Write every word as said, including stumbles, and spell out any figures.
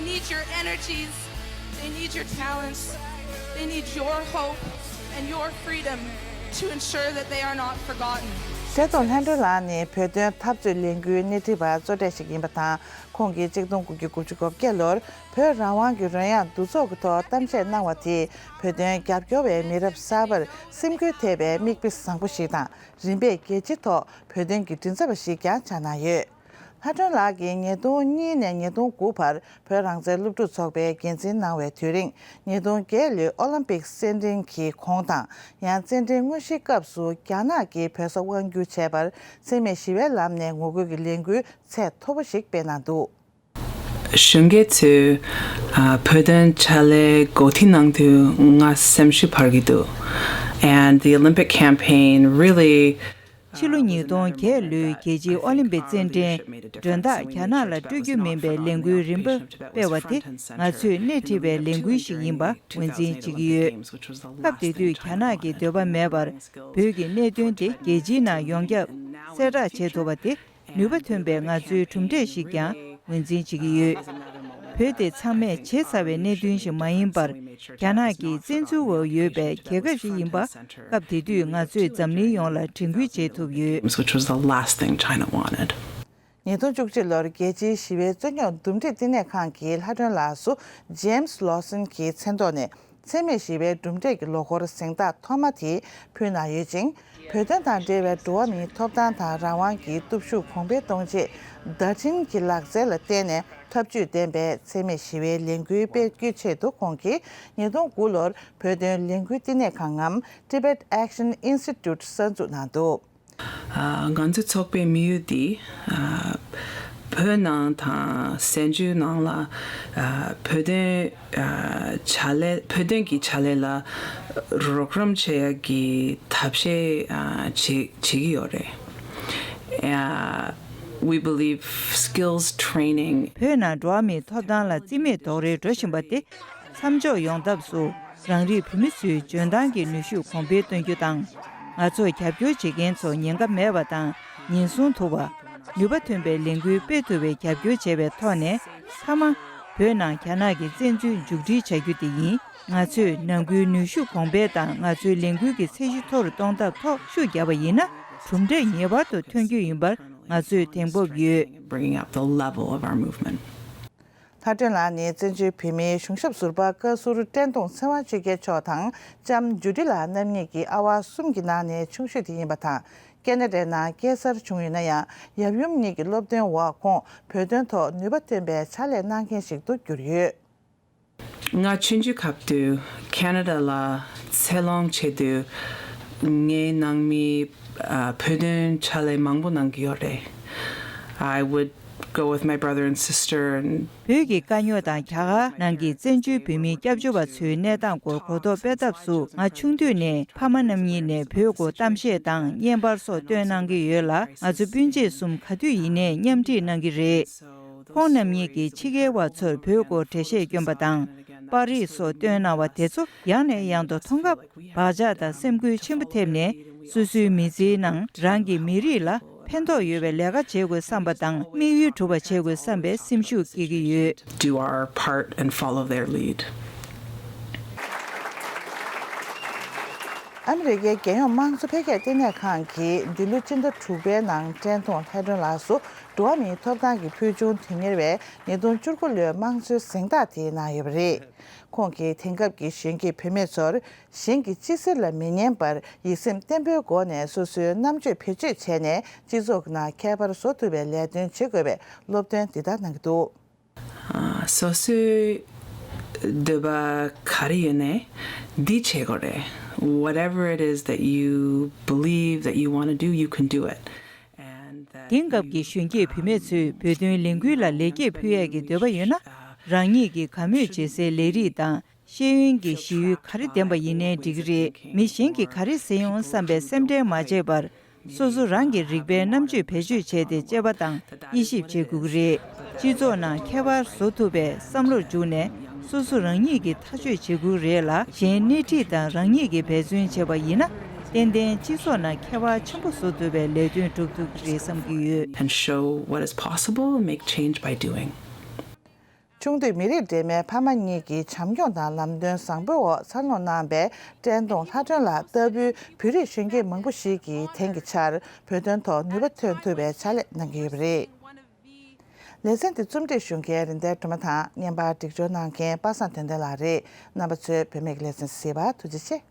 Need your energies, they need your talents, they need your hope and your freedom to ensure that they are not forgotten. གསེར་གདོང་ལྷ་སྒྲོན་ལགས་ནི་བོད་དོན་འཐབ་རྩོད་ལས་འགུལ་སྣེ་ཁྲིད་པ་གཙོ་གྲས་ཤིག་ཡིན་པ་དང་། ཁོང་གིས་གཅིག་སྟོང་དགུ་བརྒྱ་དགུ་བཅུ་གོ་བརྒྱད་ལོར་བོད་རང་དབང་གི་རོལ་དབྱངས་འདུ་ཚོགས་ཀྱི་ཐོག་གཏམ་བཤད་གནང་བ་དེས་བོད་དོན་རྒྱབ་སྐྱོར་བའི་མི་རབས་གསར་པར་སེམས་འགུལ་ཐེབས་པའི་མིག་དཔེ་བཟང་པོ་ཞིག་དང་། རིམ་པས་རྒྱལ་སྤྱིའི་ཐོག་བོད་དོན་གྱི་མགྲིན་ཚབ་པ་ཞིག་ཀྱང་ཆགས་གནང་ཡོད། ལྷ་སྒྲོན་ལགས་ཀྱིས་ཉིས་སྟོང་གཉིས་ནས་ཉིས་སྟོང་དགུ་བར་བོད་རང་བཙན་སློབ་ཕྲུག་ཚོགས་པའི་འགན་འཛིན་གནང་བའི་དུས་རིང་། ཉིས་སྟོང་བརྒྱད་ལོའི་ཨོ་ལིམ་པིག་རྩེད་འགྲན་གྱི་གོང་དང་། ཡང་རྩེད་འགྲན་དངོས་གཞིའི་སྐབས་སུ་རྒྱ་ནག་གིས་བོད་ས་དབང་བསྒྱུར་བྱས་པར་འཚེ་མེད་ཞི་བའི་ལམ་ནས་ངོ་རྒོལ་གྱི་ལས་འགུལ་ཚད་མཐོ་པོ་ཞིག་སྤེལ་གནང་འདུག། གཞོན་སྐྱེས་ཚོས་ཨ་བོད་དོན་ཕྱག་ལས་འགོ་ཁྲིད་གནང་དུས་ང་སེམས་ཤུགས་འཕར་གྱི་འདུག། And the Olympic campaign really ཕྱི་ལོ་ཉིས་སྟོང་བརྒྱད་ལོའི་རྒྱལ་སྤྱིའི་ཨོ་ལིམ་པིག་རྩེད་འགྲན་མགྲོན་བདག་རྒྱ་ནག་ལ་སྤྲོད་རྒྱུ་མིན་པའི་ལས་འགུལ་རིམ་པ་སྤེལ་བ་དེ་ང་ཚོས་སྣེ་ཁྲིད་པའི་ལས་འགུལ་ཞིག་ཡིན་པ་ངོས་འཛིན་བྱེད་ཀྱི་ཡོད། སྐབས་དེ་དུས་རྒྱ་ནག་གིས་འདོད་པ་མེད་པར་བོད་ཀྱི་གནད་དོན་དེ་རྒྱལ་སྤྱིའི་ནང་ཡོངས་ཁྱབ་གསལ་བསྒྲགས་བྱེད་ཐུབ་པ་དེ་ནུས་པ་ཐོན་པའི་ང་ཚོའི་གྲུབ་འབྲས་ཤིག་ཀྱང་ངོས་འཛིན་བྱེད་ཀྱི་ཡོད། བོད་དེ་ཚང་མས་བརྗེད་ཚར་བའི་གནད་དོན་ཞིག་མ་ཡིན་པར། རྒྱ་ནག་གིས་བཙན་འཛུལ་འོག་ཡོད་པའི་རྒྱལ་ཁབ་ཞིག་ཡིན་པ། སྐབས་དེ་དུས་ང་ཚོས་འཛམ་གླིང་ཡོངས་ལ་དྲན་སྐུལ་བྱེད་ཐུབ་ཡོད། Which was the last thing China wanted. ཉིས་སྟོང་བཅུ་གཅིག་ལོར་རྒྱལ་སྤྱིའི་ཞི་བའི་རྩོད་རྙོག་འདུམ་འགྲིག་བསྟི་གནས་ཁང་གི་ལྷ་སྒྲོན་ལགས་སུ་James Lawson གྱི་མཚན་ཐོག་ནས། འཚེ་མེད་ཞི་བའི་གྲུབ་འབྲས་ཀྱི་ལོ་འཁོར་གཟེངས་རྟགས་ཐོག་མ་དེ་ཕུལ་གནང་ཡོད་ཅིང་། བོད་དོན་དང་འབྲེལ་བའི་འགྲོ་བ་མིའི་ཐོབ་ཐང་དང་རང་དབང་གི་སྟོབས་ཤུགས་གོང་འཕེལ་གཏོང་ཆེད་བརྡ་འཕྲིན་གྱི་ལག་རྩལ་ལ་བརྟེན་ནས་འཐབ་ཇུས་ལྡན་པའི་འཚེ་མེད་ཞི་བའི་ལས་འགུལ་སྤེལ་རྒྱུའི་ཆེད་དུ། ཁོང་གིས་ཉིས་སྟོང་དགུ་ལོར་བོད་དོན་ལས་འགུལ་བསྟི་གནས་ཁང་ངམ་Tibet Action Institute གསར་འཛུགས་གནང་འདུག། ང་ཚོའི་ཚོགས་པའི་དམིགས་ཡུལ་འདི་བོད་ནང་དང་། གཟའ་མཇུག་ནང་ལ་བོད་དོན་ཕྱག་ལས། བོད་དོན་གྱི་ཕྱག་ལས་ལ་རོགས་རམ་བྱེད་ཡག་གི་ཐབས་ཤེས་བྱེད་བྱེད་ཀྱི་ཡོད་རེད། We believe skills training. བོད་ནང་འགྲོ་བ་མིའི་ཐོབ་ཐང་ལ་རྩིས་མེད་རྡོག་རོལ་འགྲོ་བཞིན་པ་དེ་མཚམས་འཇོག་ཡོང་ཐབས་སུ། རང་རིགས་བོད་མི་ཚོའི་འཇོན་ཐང་གི་ནུས་ཤུགས་གོང་འཕེལ་གཏོང་རྒྱུ་དང་། ང་ཚོར་རྒྱབ་སྐྱོར་བྱེད་མཁན་ཚོ་ཉེན་ཁ་མེད་པ་དང་ཉེན་སྲུང་ཐུབ་པ། ནུས་པ་ཐོན་པའི་ལས་འགུལ་སྤེལ་ཐུབ་པའི་རྒྱབ་སྐྱོར་བྱས་པའི་ཐོག་ནས། མཐའ་མ། བོད་ནང་རྒྱ་ནག་གི་བཙན་འཛུལ་མཇུག་སྒྲིལ་བྱ་རྒྱུ་དེ་ཡིན། ང་ཚོས་ནང་ཁུལ་ནུས་ཤུགས་གོང་འཕེལ་དང་། ང་ཚོའི་ལས་འགུལ་གྱི་ཚད་གཞི་མཐོ་རུ་གཏོང་ཐབས་ཐོག་ཤུགས་བརྒྱབ་པ་ཡིན་ན། གྲུབ་འབྲས་ངེས་པར་དུ་ཐོན་རྒྱུ་ཡིན་པར་ང་ཚོས་དེང་རབས་ཡོད། Bringing up the level of our movement. ལྷ་སྒྲོན་ལགས་ནི་བཙན་བྱོལ་བོད་མིའི་གཞུང་ཞབས་ཟུར་པ་བཀའ་ཟུར་བཀྲས་མཐོང་ཚེ་དབང་ཆོས་རྒྱལ་མཆོག་དང་ལྕམ་ཇུ་ཌི་ལགས་རྣམ་གཉིས་ཀྱི་ཨ་བ་གསུམ་གྱི་ནང་ནས་ཆུང་ཤོས་དེ་ཡིན་པ་དང་། ཁེ་ན་ཌའི་ནང་སྐྱེས་གསར་བྱུང་ཡོད་ན་ཡང་། ཡབ་ཡུམ་གཉིས་ཀྱི་སློབ་སྟོན་འོག་ཁོང་བོད་དོན་ཐོག་ནུས་པ་ཐོན་པའི་ཕྱག་ལས་གནང་མཁན་ཞིག་ཏུ་གྱུར་ཡོད། ང་ཆུང་ཆུང་སྐབས་དུས་ཁེ་ན་ཌ་ལ་འཚར་ལོངས་བྱེད་དུས། ངའི་ནང་མི་ཨ་བོད་དོན་ཕྱག་ལས་མང་པོ་གནང་གི་ཡོད་རེད། I would go with my brother and sister and བོད་ཀྱི་དཀའ་རྙོག་དང་རྒྱ་གར་ནང་གི་བཙན་བྱོལ་བོད་མིའི་སྐྱབས་བཅོལ་བ་ཚོའི་གནས་སྟངས་སྐོར་གོ་རྟོགས་སྤེལ་ཐབས་སུ། ང་ཆུང་དུས་ནས་ཕ་མ་རྣམ་གཉིས་ནས་བོད་སྐོར་གཏམ་བཤད་དང་བརྙན་པར་སོགས་སྟོན་གནང་གི་ཡོད་ལ། ང་ཚོ་སྤུན་མཆེད་གསུམ་ག་དུས་ཡིན་ནའི་མཉམ་ཁྲིད་གནང་གི་རེད། ཁོང་རྣམ་གཉིས་ཀྱིས་ཕྱི་རྒྱལ་བ་ཚོར་བོད་སྐོར་འགྲེལ་བཤད་བསྐྱོན་པ་དང་། པར་རིས་སོགས་བཏོན་གནང་བ་དེ་ཚོ་ཡང་ནས་ཡང་དུ་མཐོང་སྐབས་བག་ཆགས་དང་སེམས་འགུལ་ཆེན་པོ་ཐེབས་ནས། སོ་སོའི་མི་ཚེའི་ནང་རང་གི་མི་རིགས་ལ་ཕན་ཐོགས་ཡོད་པའི་ལས་ཀ་བྱེད་དགོས་བསམ་པ་དང་། དམིགས་ཡུལ་སྒྲུབ་པ་བྱེད་དགོས་བསམ་པའི་སེམས་ཤུགས་སྐྱེ་གི་ཡོད། Do our part and follow their lead. ཨ་མི་རི་ཀའི་རྒྱལ་ཡོངས་དམངས་གཙོ་འཕེལ་རྒྱས་ལྟེ་གནས་ཁང་གིས་འདི་ལོ་སྤྱི་ཟླ་དྲུག་པའི་ནང་བཀྲས་མཐོང་ལྷ་སྒྲོན་ལགས་སུ་འགྲོ་བ་མིའི་ཐོབ་ཐང་གི་ཕུལ་བྱུང་དོན་གཉེར་བའི་ཉིས་སྟོང་བཅུ་དགུ་ལོའི་དམངས་གཙོའི་གཟེངས་རྟགས་དེ་གནང་ཡོད་པ་རེད། ཁོང་གིས་དེང་སྐབས་ཀྱི་གཞོན་སྐྱེས་བུད་མེད་ཚོར་གཞན་གྱི་སྤྱི་སེར་ལ་མི་ཉན་པར། ཡིད་སེམས་བརྟན་པོའི་སྒོ་ནས་སོ་སོའི་རྣམ་དཔྱོད་བེད་སྤྱོད་བྱས་ནས་སྤྱི་ཚོགས་ཀྱི་ནང་ཁྱད་པར་བཟོ་ཐུབ་པའི་ལས་དོན་བྱེད་དགོས་པའི་སློབ་སྟོན་འདི་ལྟར་གནང་གི་འདུག། ཨ། སོ་སོའི་འདོད་པ་ག་རེ་ཡོད་ནའི་འདི་བྱེད་དགོས་རེད། Whatever it is that you believe that you want to do, you can do it. And that དེང་སྐབས་ཀྱི་གཞོན་སྐྱེས་བུད་མེད་ཚོས་བོད་དོན་ལས་འགུལ་ལ་ལེགས་སྐྱེས་ཕུལ་ཡས་ཀྱི་འདོད་པ་ཡོད་ན། རང་ཉིད་ཀྱིས་དགའ་མོས་བྱེད་སའི་ལས་རིགས་དང་། ཤེས་ཡོན་གྱི་གཞི་ཡུལ་ག་རེ་ལྡན་པ་ཡིན་ནའི་འགྲིག་གི་རེད། མི་གཞན་གྱིས་ག་རེ་ཟེར་ཡོང་བསམ་པའི་སེམས་ཁྲལ་མ་བྱས་པར། སོ་སོ་རང་གི་རིག་པའི་རྣམ་དཔྱོད་བེད་སྤྱོད་བྱས་ཏེ་དཔྱད་པ་དང་དབྱེ་ཞིབ་བྱེད་དགོས་ཀྱི་རེད། སྤྱི་ཚོགས་ནང་ཁྱད་པར་བཟོ་ཐུབ་པའི་བསམ་བློར་འཇུག་ནས་སོ་སོ་རང་ཉིད་ཀྱིས་ཐག་གཅོད་བྱེད་དགོས་རེད་ལ། གཞན་སྣེ་ཁྲིད་དང་རང་ཉིད་ཀྱིས་འབད་བརྩོན་བྱས་པ་ཡིན་ན། ཏན་ཏན་སྤྱི་ཚོགས་ནང་ཁྱད་པར་ཆེན་པོ་བཟོ་ཐུབ་པའི་ལས་དོན་སྒྲུབ་ཐུབ་ཀྱི་རེད་བསམ་གྱི་ཡོད། And show what is possible and make change by doing. ཆུང་དུས་མི་རིགས་འདྲེས་མའི་ཕ་མ་གཉིས་ཀྱི་བྱམས་སྐྱོང་དང་ལམ་སྟོན་བཟང་པོའི་འོག་འཚར་ལོངས་གནང་བའི་བཀྲས་མཐོང་ལྷ་སྒྲོན་ལགས་ལྟ་བུའི་བོད་རིགས་གཞོན་སྐྱེས་མང་པོ་ཞིག་གིས་དེང་གི་ཆར་བོད་དོན་ཐོག་ནུས་པ་ཐོན་ཐུབ་པའི་ཕྱག་ལས་གནང་གི་ཡོད་པ་རེད། ལེ་ཚན་འདི་རྩོམ་སྒྲིག་ཞུ་མཁན་རིན་ལྡན་སྒྲོལ་མ་དང་བརྙན་པར་སྒྲིག་སྦྱོར་གནང་མཁན་པ་སངས་དོན་ལྡན་ལགས་རེད། རྣམ་པ་ཚོས་བོད་མིའི་ལེ་ཚན་གཟིགས་པར་ཐུགས་རྗེ་ཆེ།